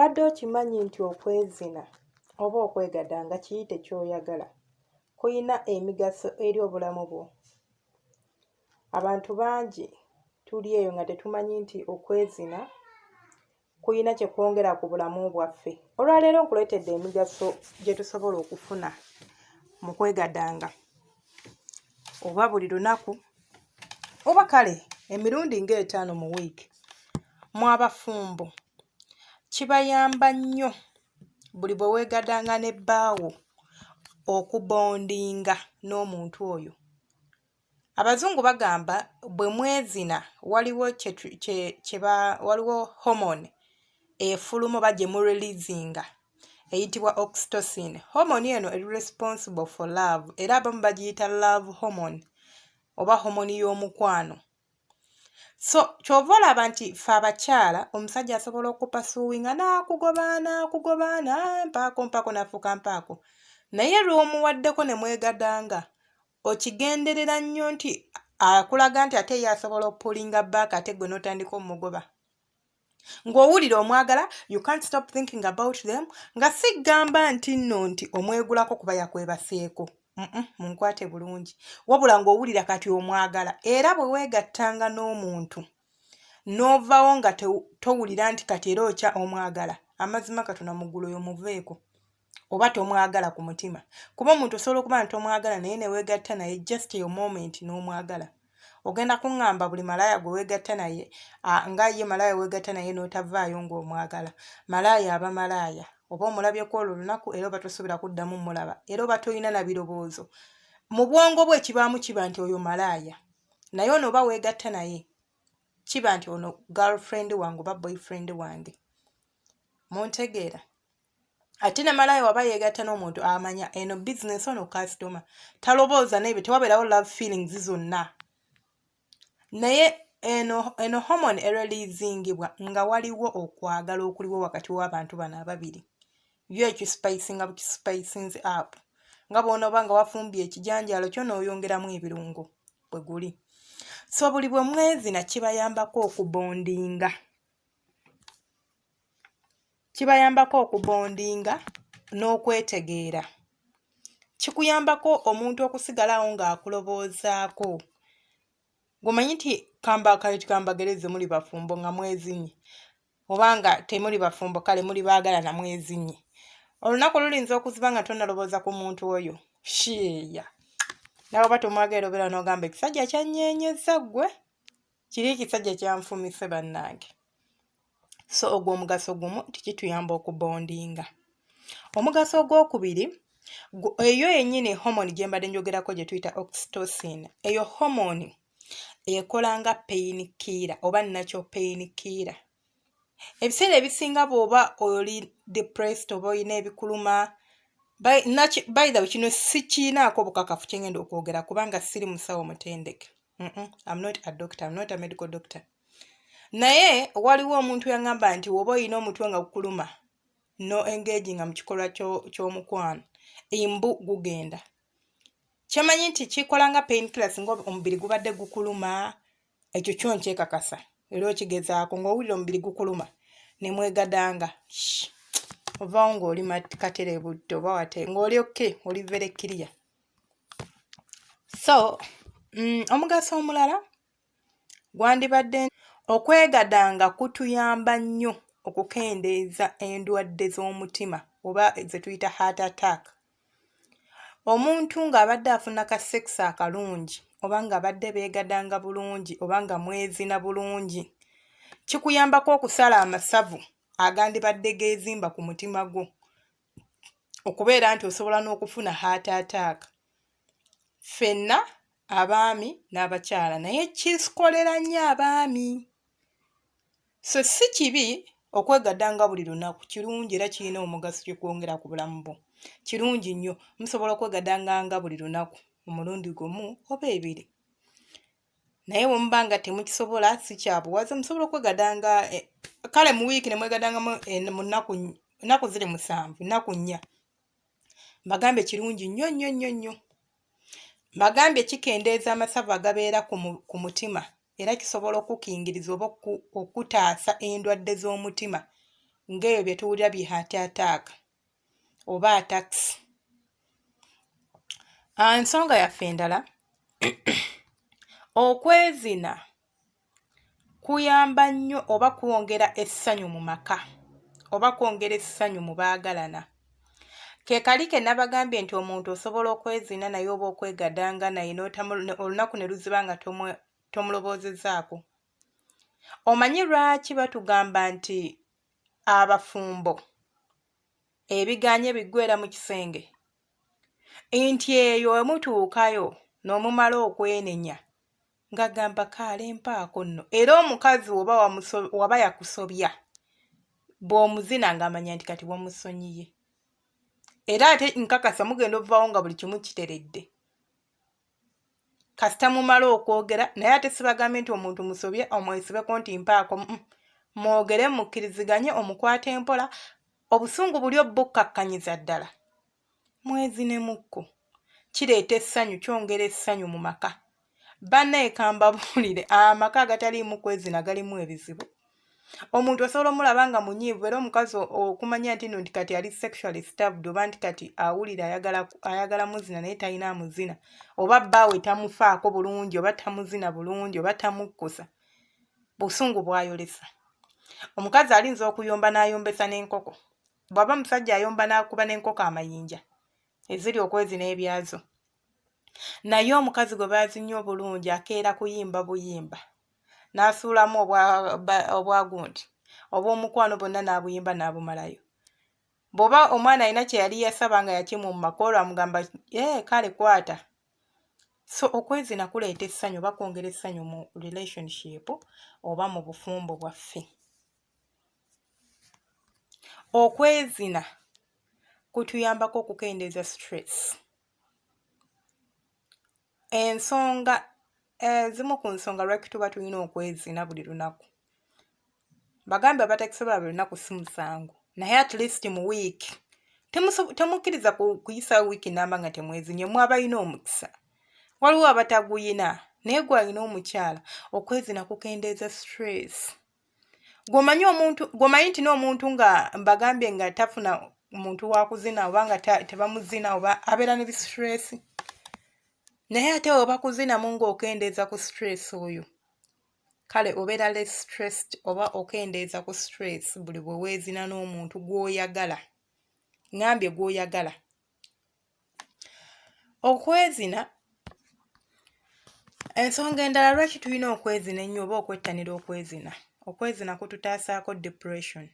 Obadde okimanyi nti okwezina oba okwegadanga kiyite ky'oyagala kuyina emigaso eri obulamu bwo? Abantu bangi tuli eyo nga tetumanyi nti okwezina kuyina kye kwongera ku bulamu bwaffe. Olwaleero nkuleetedde emigaso gye tusobola okufuna mu kwegadanga oba buli lunaku oba kale emirundi ng'etaano mu wiiki. Mmwe abafumbo kibayamba nnyo buli bwe weegadanga ne bbaawo okubondinga n'omuntu oyo. Abazungu bagamba bwe mwezina waliwo kye kye kye ba waliwo hormone efuluma oba gye mureleasinga eyitibwa oxytocin. Hormone eno eri responsible for love era abamu bagiyita love hormone oba hormone y'omukwano. So ky'ova olaba nti ffe abakyala omusajja asobola okupursuinga n'akugoba n'akugoba na mpaako mpaako n'afuuka mpaako naye lw'omuwaddeko ne mwegadanga okigenderera nnyo nti akulaga nti ate ye asobola okupullinga back ate ggwe n'otandika omugoba. Ng'owulira omwagala, you can't stop thinking about them, nga siggamba nti nno nti omwegulako kuba yakwebaseeko. Munkwate bulungi. Wabula ng'owulira kati omwagala era bwe weegattanga n'omuntu n'ovaawo nga towulira nti kati era okya omwagala, amazima Katonda mu ggulu oyo muveeko oba tomwagala ku mutima. Kuba omuntu osobola okuba nga tomwagala naye ne weegatta naye just eyo moment n'omwagala. Ogenda kuŋŋamba buli malaaya gwe weegatta naye nga ye malaaya weegatta naye n'otavaayo ng'omwagala. Malaaya aba malaaya oba omulabyeko olwo olunaku era oba tosobola kuddamu mmulaba era oba toyina na birowoozo. Mu bwongo bwe ekibaamu kiba nti oyo malaaya naye ono oba weegatta naye kiba nti ono girlfriend wange oba boyfriend wange. Muntegeera? Ate ne malaaya waba yeegatta n'omuntu amanya eno bizinesi ono kasitoma talowooza n'ebyo tewabeerawo love feelings zonna. Naye eno eno hormone ereleasingibwa nga waliwo okwagala okuliwo wakati w'abantu bano ababiri. Yo ekispicinga bukispicinze up nga bw'onooba nga wafumbye ekijanjaalo kyo n'oyongeramu ebirungo bwe guli. So buli bwe mwezina kibayambako okubondinga. Kibayambako okubondinga n'okwetegeera. Kikuyambako omuntu okusigala awo ng'akulowoozaako. Ng'omanyi nti kale kambagereze muli bafumbo nga mwezinye oba nga temuli bafumbo kale muli baagalana mwezinye. Olunaku luyinza okuziba nga tonnalowooza ku muntu oyo. Shiiya! Nawe oba tomwagala obeera n'ogamba ekisajja kyannyeenyezza ggwe, kiri ekisajja kyanfumise bannange. So ogwo omugaso gumu nti kituyamba okubondinga. Omugaso ogwokubiri eyo yennyini hormone gye mbadde njogerako gye tuyita oxytocin. Eyo hormone ekola nga pain killer oba natural pain killer. Ebiseera ebisinga bw'oba oli depressed oba oyina ebikuluma by the way kino sikiinaako bukakafu kye ngenda okwogera kubanga siri musawo mutendeke. I'm not a doctor, I'm not a medical doctor. Naye waliwo omuntu yaŋŋamba nti bw'oba oyina omutwe nga gukuluma no engaginga mu kikolwa ky'omukwano mbu gugenda. Kyemanyi nti kikola nga pain killer singa omubiri gubadde gukuluma ekyo kyo nkyekakasa era okigezaako ng'owulira omubiri gukuluma ne mwegadanga ovaawo ng'oli katerebudde oba wate ng'oli okay oli very clear. So omugaso omulala gwandibadde okwegadanga kutuyamba nnyo okukendeeza endwadde z'omutima oba ze tuyita heart attack. Omuntu ng'abadde afuna ka sex akalungi oba ng'abadde beegadanga bulungi oba nga mwezina bulungi kikuyambako okusala amasavu agandibadde geezimba ku mutima gwo okubeera nti osobola n'okufuna heart attack. Ffenna abaami n'abakyala naye kikolera nnyo abaami. So si kibi okwegadanga buli lunaku kirungi era kirina omugaso kye kwongera ku bulamu bwo. Kirungi nnyo musobola okwegadanga nga buli lunaku omulundi gumu oba ebiri. Naye bwe muba nga temukisobola si kya buwaze musobola okwegadanga kale mu wiiki ne mwegadangamu mu nnaku ennaku ziri 7 nnaku 4. Mbagambye kirungi nnyo nnyo nnyo nnyo. Mbagambye kikendeeza amasavu agabeera ku mutima era kisobola okukingiriza oba okutaasa endwadde z'omutima. Ng'ebyo bye tuwulira bi heart attack oba attacks. Ensonga yaffe endala, okwezina kuyamba nnyo oba kwongera essanyu mu maka oba kwongera essanyu mu baagalana. Ke kali ke nabagambye nti omuntu osobola okwezina naye oba okwegadanga naye olunaku ne luziba nga tomulowoozezaako. Omanyi lwaki batugamba nti abafumbo ebigaanye biggweera mu kisenge? Nti eyo we mutuukayo n'omumala okwenenya ng'agamba kaale mpaako nno. Era omukazi oba waba yakusobya bw'omuzina ng'amanya nti kati wamusonyiye. Era ate nkakasa mugenda ovaawo nga buli kimu kiteredde. Kasita mumala okwogera naye ate sibagambye nti omuntu musobye omwesibeko nti mpaako, mwogere mukkiriziganye omukwate mpola, obusungu buli obukkakkanyiza ddala. Mwezinemukko. Kireeta essanyu, kyongera essanyu mu maka. Bannaye kambabuulire, amaka agataliimu kwezina galimu ebizibu. Omuntu osobola omulaba nga munyiivu era omukazi okumanya nti nno nti kati ali sexually starved oba nti kati awulira ayagala muzina naye talina amuzina oba bbaawe tamufaako bulungi oba tamuzina bulungi oba tamukkusa, busungu bw'ayolesa. Omukazi alinza okuyomba n'ayombesa n'enkoko. Bw'aba musajja ayomba n'akuba n'enkoko amayinja eziri okwezina ebyazo. Naye omukazi gwe baazinye obulungi akeera kuyimba buyimba n'asuulamu obwa gundi obw'omukwano bwonna n'abuyimba n'abumalayo. Bw'oba omwana alina kye yali yasaba nga yakimumma kw'olwo amugamba ee kale kwata. So okwezina kuleeta essanyu oba kwongera essanyu mu relationship oba mu bufumbo bwaffe. Okwezina kutuyambako okukendeeza stress. Ensonga ezimu ku nsonga lwaki tuba tulina okwezina buli lunaku. Bagambe abatakisobola buli lunaku si musango naye at least mu wiiki temukkiriza kuyisa wiiki nnamba nga temwezinye. Mmwe abalina omukisa, waliwo abataguyina naye gwe alina omukyala, okwezina kukendeeza stress. Gw'omanyi omuntu gw'omanyi nti n'omuntu nga mbagambye nga tafuna muntu wa kuzina oba nga tebamuzina oba abeera ne bi-stress, naye ate bwe bakuzinamu ng'okendeeza ku stress oyo, kale obeera less stressed oba okendeeza ku stress buli bwe weezina n'omuntu gw'oyagala. Ŋŋambye gw'oyagala. Okwezina, ensonga endala lwaki tulina okwezina ennyo oba okwettanira okwezina, okwezina kututaasaako depression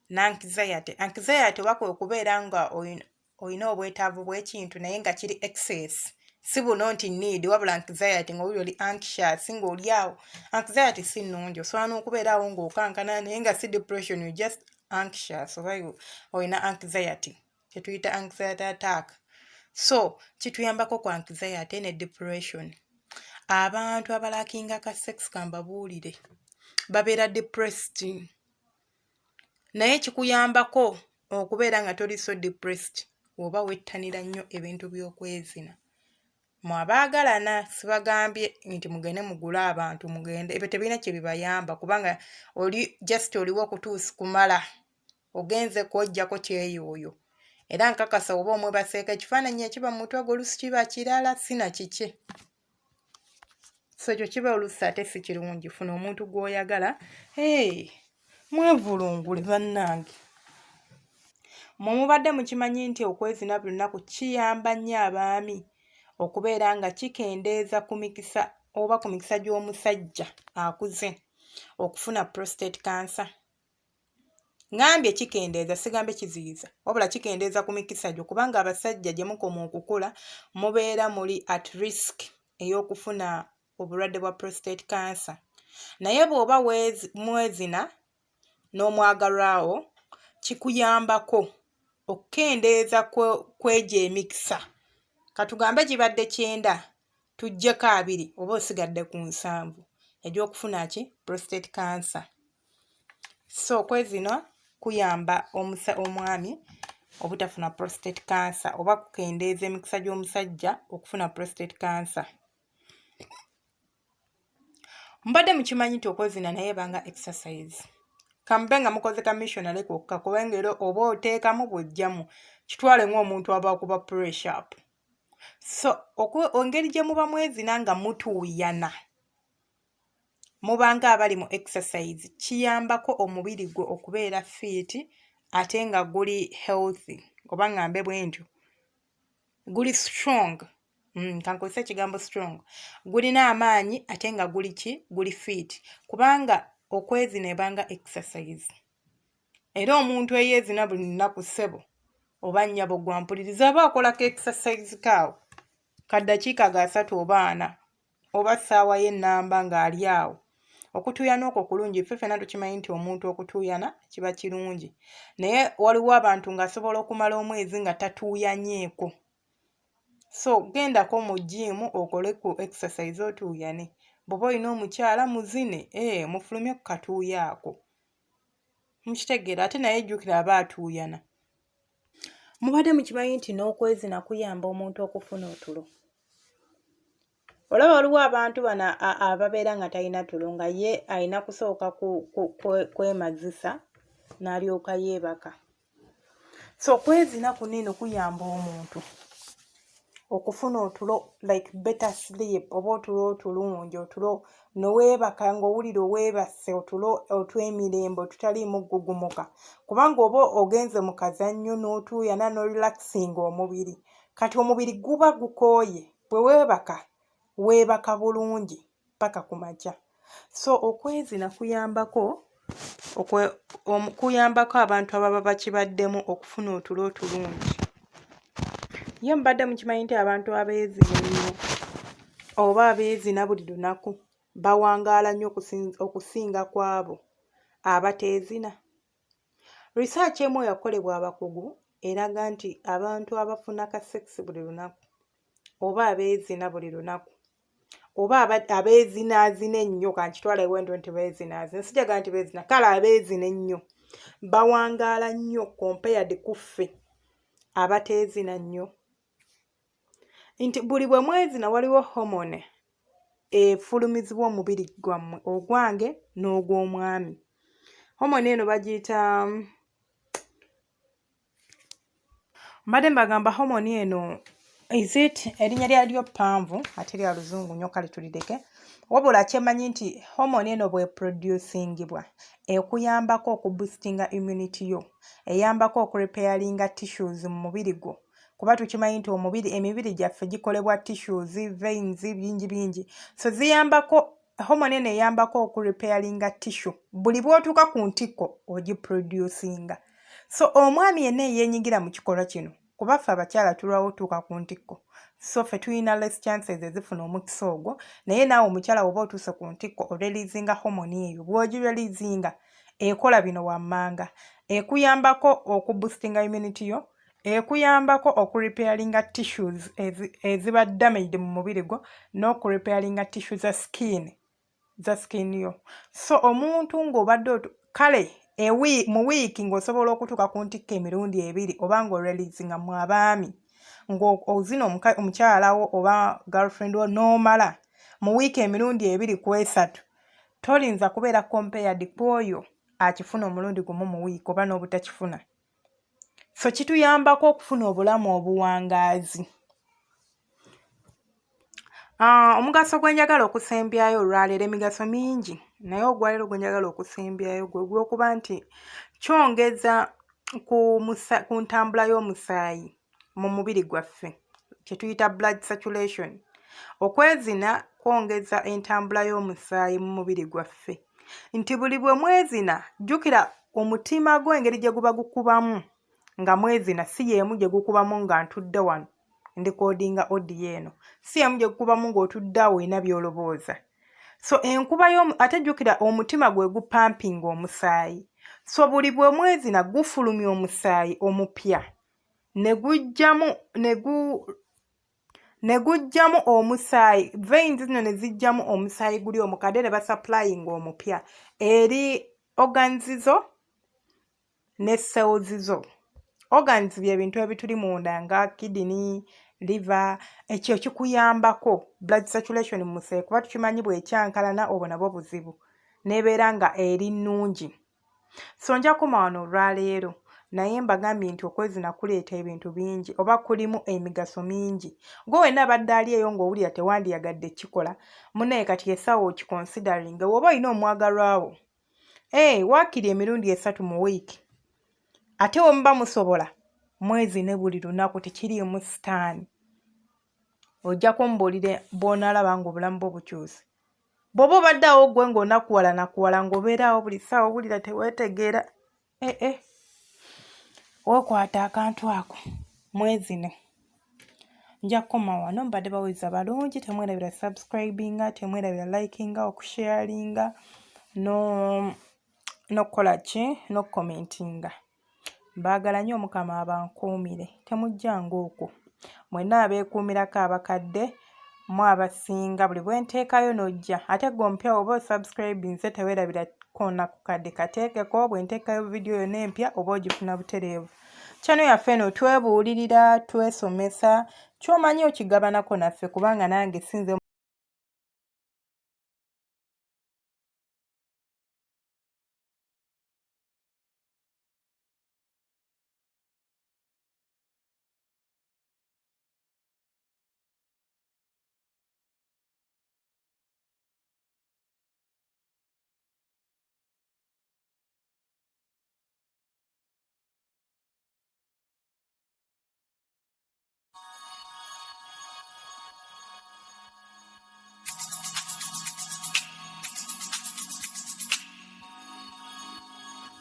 ne anxiety. Anxiety oba kwe kubeera nga olina obwetaavu bw'ekintu naye nga kiri excess, si buno nti need, wabula anxiety ng'owulira oli anxious ng'oli awo. Anxiety si nnungi, osobola n'okubeera awo ng'okankana naye nga si depression, you just anxious oba olina anxiety kye tuyita anxiety attack. So kituyambako ku anxiety ne depression. Abantu abalackinga ka sex kambabuulire babeera depressed, naye kikuyambako okubeera nga toli so depressed oba wettanira nnyo ebintu by'okwezina. Mmwe abaagalana sibagambye nti mugende mugule abantu mugende, ebyo tebirina kye bibayamba kubanga oli just oliwo okutuusa kumala ogenze kwoggyako kyeyooyo. Era nkakasa oba omwebaseeko ekifaananyi ekiba mu mutwe gwo oluusi kiba kirala si na kiki. So ekyo kiba oluusi ate si kirungi. Funa omuntu gw'oyagala, hee mwevulungule bannange. Mmwe mubadde mukimanyi nti okwezina buli lunaku kiyamba nnyo abaami okubeera nga kikendeeza ku mikisa oba ku mikisa gy'omusajja akuze okufuna prostate cancer? Ŋŋambye kikendeeza, sigambye kiziyiza, wabula kikendeeza ku mikisa gyo kubanga abasajja gye mukoma okukula mubeera muli at risk ey'okufuna obulwadde bwa prostate cancer. Naye bw'oba mwezina n'omwagalwa wo kikuyambako okukendeeza kw'egyo emikisa. Katugambe gibadde 90, tuggyeko 20 oba osigadde ku 70 egy'okufuna ki prostate cancer. So okwezina kuyamba omwami obutafuna prostate cancer oba kukendeeza emikisa gy'omusajja okufuna prostate cancer. Mbadde mukimanyi nti okwezina naye ebanga exercise? Kambe nga mukoze ka missionary kokka, kubanga era oba oteekamu bw'ojjamu, kitwale ng'omuntu aba akuba pressure up. So engeri gye muba mwezina nga mutuuyana, muba nga abali mu exercise, kiyambako omubiri gwo okubeera fit ate nga guli healthy, oba ŋŋambe bwe ntyo, guli strong. Kankozese ekigambo strong. Gulina amaanyi ate nga guli ki? Guli fit, kubanga okwezina ebanga exercise. Era omuntu eyeezina buli lunaku, ssebo oba nnyabo gwampuliriza, aba akolako exercise kaawo kaddakiika ga 30 oba 40 oba ssaawa y'ennamba ng'ali awo. Okutuuyana okwo kulungi. Ffe ffenna tukimanyi nti omuntu okutuuyana kiba kirungi, naye waliwo abantu ng'asobola okumala omwezi nga tatuuyanyeeko. So gendako mu gym okole ku exercise, otuuyane. Bw'oba olina omukyala, muzine, ee mufulumye ku katuuyo ako, mukitegeera? Ate naye jjukira aba atuuyana. Mubadde mukimanyi nti n'okwezina kuyamba omuntu okufuna otulo? Olaba waliwo abantu bano ababeera nga talina tulo, nga ye alina kusooka kwemazisa n'alyoka yeebaka. So okwezina kuno eno kuyamba omuntu okufuna otulo, like better sleep, oba otulo otulungi, otulo neweebaka ng'owulira oweebase, otulo otw'emirembe otutaliimu ggugumuka, kubanga oba ogenze mu kazannyo n'otuuyana n'orelaxinga omubiri. Kati omubiri guba gukooye, bwe weebaka weebaka bulungi paka ku makya. So okwezina kuyambako abantu ababa bakibaddemu okufuna otulo otulungi. Ye mubadde mukimanyi nti abantu abeezina ennyo oba abeezina buli lunaku bawangaala nnyo okusinga ku abo abateezina? Research emu eyakolebwa abakugu eraga nti abantu abafuna ka sex buli lunaku oba abeezina buli lunaku oba abeezinaazina ennyo, kankitwale bwentyo nti beezinaazina, sijagala nti beezina, kale abeezina ennyo bawangaala nnyo compared ku ffe abateezina nnyo, nti buli bwe mwezina waliwo hormone efulumizibwa omubiri gwammwe, ogwange n'ogw'omwami. Hormone eno bagiyita, mbadde mbagamba hormone eno is it, erinnya lyalyo ppanvu ate lya Luzungu nnyo, kale tulireke. Wabula kyemanyi nti hormone eno bw'eproducingibwa ekuyambako okuboostinga immunity yo, eyambako okurepairinga tissues mu mubiri gwo, kuba tukimanyi nti omubiri, emibiri gyaffe gikolebwa tissues, veins, bingi bingi. So ziyambako, hormone eno eyambako okurepairinga tissue. Buli bw'otuuka ku ntikko ogiproducinga. So omwami yenna eyeenyigira mu kikolwa kino, kuba ffe abakyala tulwawo otuuka ku ntikko, so ffe tulina less chances ezifuna omukisa ogwo, naye naawe omukyala bw'oba otuuse ku ntikko oreleasinga hormone eyo. Bw'ogireleasinga ekola bino wammanga: ekuyambako okuboostinga immunity yo, ekuyambako okurepairinga tissues eziba damaged mu mubiri gwo, n'okurepairinga tissue za skin yo. So omuntu ng'obadde kale mu wiiki ng'osobola okutuuka ku ntikko emirundi ebiri, oba ng'oreleasinga mu abaami ng'ozina omukyala wo oba girlfriend wo n'omala mu wiiki emirundi ebiri ku esatu, tolinza kubeera compared ku oyo akifuna omulundi gumu mu wiiki oba n'obutakifuna. So kituyambako okufuna obulamu obuwangaazi. Omugaso gwe njagala okusembyayo olwaleero, emigaso mingi, naye ogwaleero gwe njagala okusembyayo gwe gw'okuba nti kyongeza ku ntambula y'omusaayi mu mubiri gwaffe, kye tuyita blood circulation. Okwezina kwongeza entambula y'omusaayi mu mubiri gwaffe, nti buli bwe mwezina, jjukira omutima gwo engeri gye guba gukubamu nga mwezina si y'emu gye gukubamu nga ntudde wano ndikodinga audio eno, si y'emu gye gukubamu ng'otudde awo olina by'olowooza. So enkuba y'omu, ate jjukira omutima gwe gupampinga omusaayi, so buli bwe mwezina gufulumya omusaayi omupya ne guggyamu omusaayi, veins zino ne ziggyamu omusaayi guli omukadde ne basupplyinga omupya eri organs zo ne cells zo. Organs bye bintu ebituli munda nga kidney, liver. Ekyo kikuyambako blood circulation mu musaayi, kuba tukimanyi bw'ekyankalana obwo nabwo buzibu, n'ebeera nga eri nnungi. So nja kukoma wano olwaleero naye mbagambye nti okwezina kuleeta ebintu bingi oba kulimu emigaso mingi. Gwe wenna abadde ali eyo ng'owulira tewandiyagadde kikola, munnaye kati essaawa okiconsideringe. Bw'oba olina omwagalwa wo, ee waakiri emirundi esatu mu wiiki ate bwe muba musobola mwezine buli lunaku tekiriimu sitaani. Ojja kumbuulira bw'onaalaba ng'obulamu bwo bukyuse. Bw'oba obadde awo ggwe ng'onakuwala nakuwala ng'obeera awo buli ssaawa owulira teweetegeera, eh eh, weekwate akantu ako mwezine. Nja kukoma wano, mbadde bawuliza balungi, temwerabira subscribinga, temwerabira likinga, okusharinga no n'okukola ki n'okukomentinga. Mbaagala nnyo Omukama abankuumire. Temujjanga okwo. Mwenna abeekuumirako abakadde mwe abasinga buli bwe nteekayo n'ojja. Ate ggwe omupya bw'oba osubscribinze teweerabira kukoona ku kadde kateekeko bwe nteekayo vidiyo yonna empya oba ogifuna butereevu. Channel yaffe eno twebuulirira, twesomesa, ky'omanyi okigabanako naffe kubanga nange si nze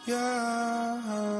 Yeah.